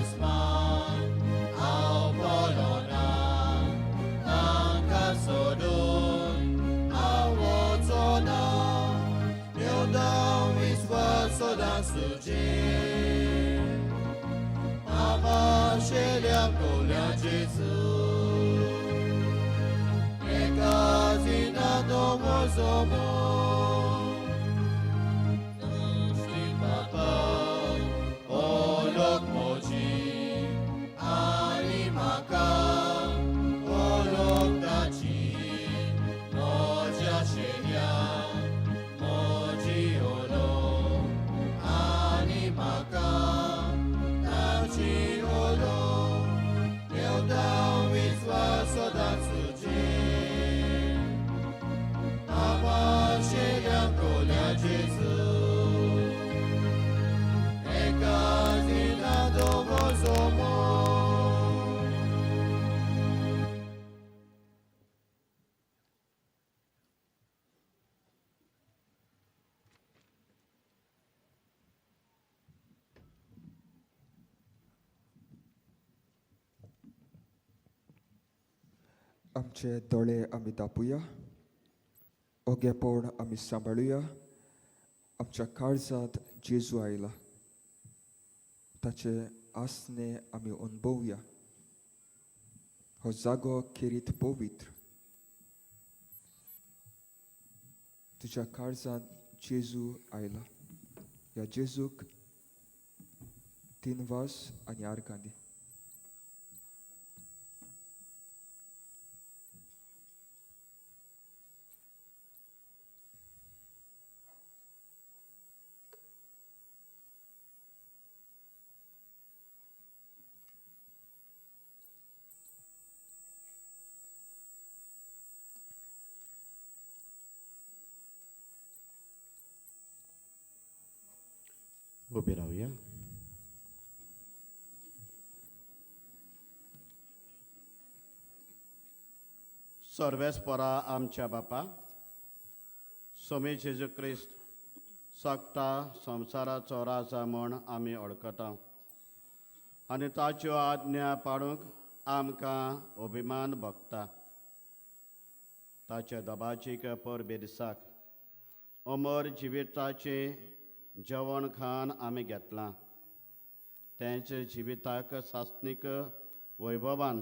दुस्मान हांव पडना तांकां सोडून हांव वचना देवदाव विस्वास सदां सुजेर आमाशेल्या कोल्या जेजू एका दिना तो म्हजो श्री बापा ओलोक म्हजी आनी म्हाका ओलोक ताची म्हज्या शेल्या म्हजी ओलोक आनी म्हाका ताची ओलोक देवदाव विस्वास सदां सुजेर आमाशेल्या कोल्या जेजू एका दिना तो म्हजो मोग. आमचे दोळे आमी दापुया, ओगेपण आमी सांबाळुया. आमच्या काळजांत जेजू आयला, ताचे आसणे आमी अणभवया. हो जागो खेरीत पवित्र. तुज्या काळजांत जेजू आयला, ह्या जेजूक दिनवास आनी आर्गां दी. उबी रावया. सर्वेस्परा आमच्या बापा सोमी जेजू क्रिस्त सगटा संवसाराचो राजा म्हूण आमी वळखता आनी ताच्यो आज्ञा पाळूंक आमकां अभिमान भोगता. ताच्या दबाजीक परबे दिसाक अमर जिविताचें जेवण खाण आमी घेतलां. तेंचे जिविताक सासणीक वैभवान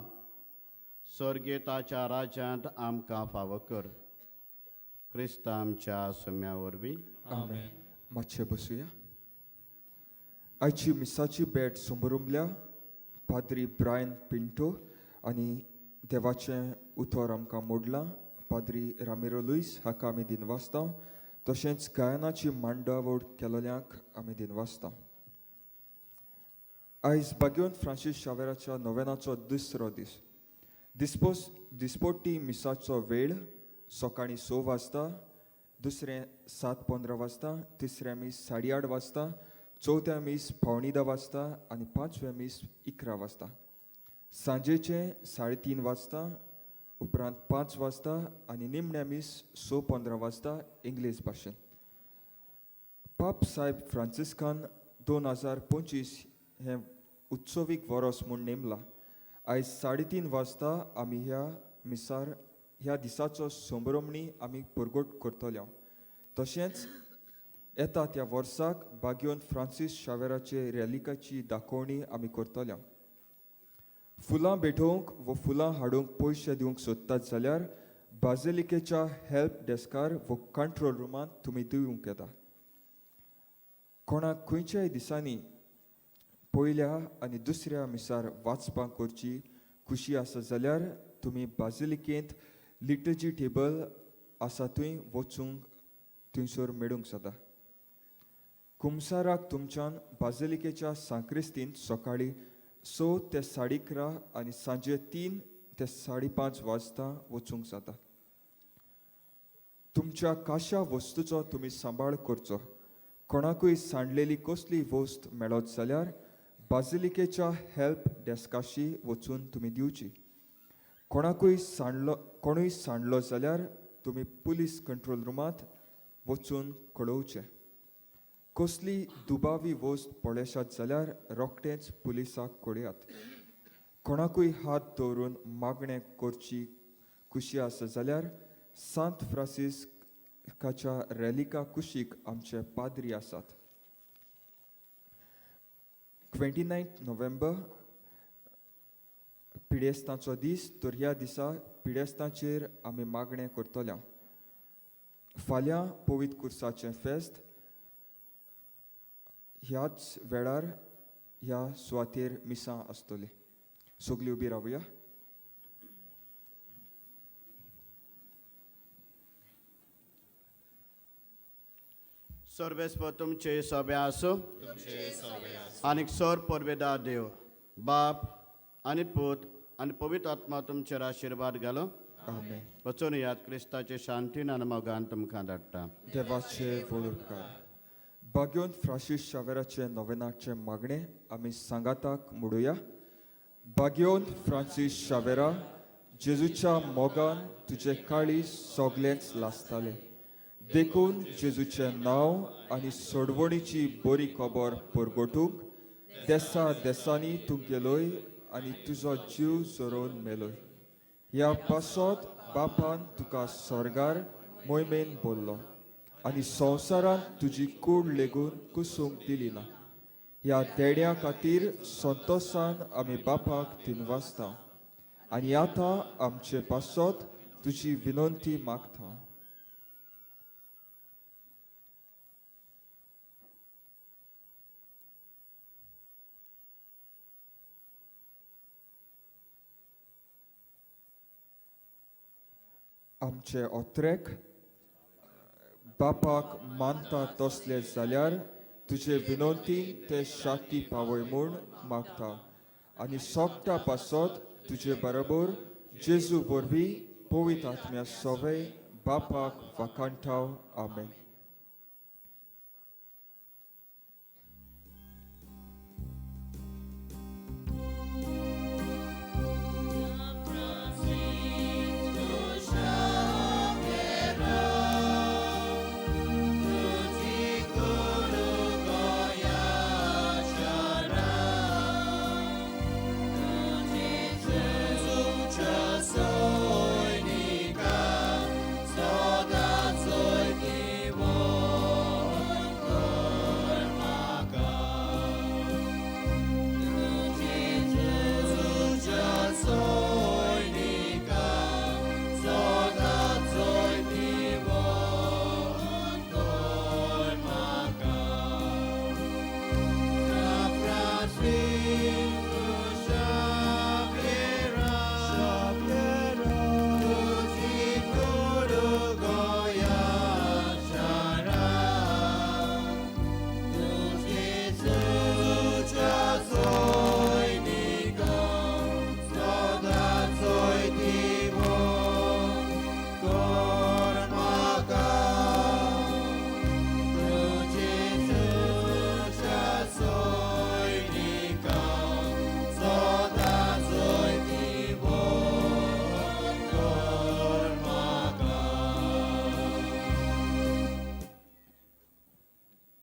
सर्गे ताच्या राज्यांत आमकां फावो कर. क्रिस्त आमच्या सुम्या वरवीं. आमेन. मातशें बसुया. आयची मिसाची भेट समरुमल्या पाद्री ब्रायन पिंटो आनी देवाचें उतर आमकां मोडलां पाद्री रामिरो लुईस हाका आमी दिनवासता. तशेंच गायनाची मांडावळ केल्ल्यांक आमी दिनवासता. आयज बागेवन फ्रांसीस शावेराच्या नोवेनाचो दुसरो दीस. दिसपोटी मिसाचो वेळ सकाळीं 6 वाजता, दुसरें 7:15 वाजता, तिसरें मीस 8:30 वाजता, चवथ्या मीस 9:45 वाजता आनी पांचव्या मीस 11 वाजता. सांजेचें 3:30 वाजता, उपरांत 5 वाजता आनी निमण्या मीस 6:15 वाजता इंग्लीश भाशेन. पाप साहेब फ्रांसिस्कान 2025 हें उत्सवीक वरोस म्हूण नेमलां. आयज 3:30 वाजता आमी ह्या मिसार ह्या दिसाचो संभ्रमणी आमी परगट करतले. तशेंच येता त्या वर्साक बागयोन फ्रांसीस शावेराचे रॅलिकाची दाखोवणी आमी करतले. फुलां भेटोवंक व फुलां हाडूंक पयशे दिवंक सोदतात जाल्यार बाजिलिकेच्या हेल्प डेस्कार व कंट्रोल रुमांत तुमी दिवंक येता. कोणाक खंयच्याय दिसांनी पयल्या आनी दुसऱ्या मिसार वाचपाक करची खुशी आसा जाल्यार तुमी बाजिलिकेंत लिटर्जी टेबल आसा थंय वचूंक थंयसर मेळूंक जाता. कुमसाराक तुमच्यान बाजिलिकेच्या सांक्रिस्तींत सकाळीं 6 ते 11:30 आनी सांजे 3 ते 5:30 वाजता वचूंक जाता. तुमच्या काशा वस्तूचो तुमी सांबाळ करचो. कोणाकूय सांडलेली कसली वस्त मेळत जाल्यार बाजिलिकेच्या हेल्प डेस्काशी वचून तुमी दिवची. कोणाकूय सांडलो कोणूय सांडलो जाल्यार तुमी पुलीस कंट्रोल रुमांत वचून कळोवचें. कसली दुबावी वस्त पळयशात जाल्यार रोखडेंच पुलिसाक कळयात. कोणाकूय हात दवरून मागणें करची खुशी आसा जाल्यार सांत फ्रांसिस्काच्या रॅलिका कुशीक आमचे पाद्री आसात. 29 नोव्हेंबर पिडेस्तांचो दीस, तर ह्या दिसा पिडेस्तांचेर आमी मागणें करतले. फाल्यां पवित्र कुर्साचें फेस्त ह्याच वेळार ह्या सुवातेर मिसां आसतली. सगळीं उबी रावया. सर्वेस्पर तुमचे सोबे आसूं आनीक सर परवेदार देव बाप आनी पूत आनी पवित्र आत्मा तुमचेर आशिर्वाद घालो. आमेन. वचून याद क्रिस्ताचे शांतीन आनी मोगान तुमकां धाडटा. देवाचे व्हड उपकार. बाग्योन फ्रांसीस शावेराचे नोवेनाचे मागणें आमी सांगाताक म्हणुया. बाग्योन फ्रांसीस शावेरा, जेजूच्या मोगान तुजें काळीज सगळेंच लासतालें, देखून जेजूचें नांव आनी सोडवणीची बरी खबर परगटूंक देसा देसांनी तूं गेलोय आनी तुजो जीव झरोवन मेलोय. ह्या पासत बापान तुका स्वर्गार मोहिमेन बोल्लो आनी संवसारांत तुजी कूड लेगून कुसूंक दिली ना. ह्या देण्या खातीर संतोसान आमी बापाक दिनवासता आनी आतां आमचे पासत तुजी विनंती मागता. आमचे ओत्रेक बापाक मानता तसले जाल्यार तुजे विनंती ते शाती पावय म्हूण मागता आनी सोगटा पासत तुजे बरोबर जेजू वरवीं पवित्र आत्म्या सवय बापाक वाखाणटाव. आमेन.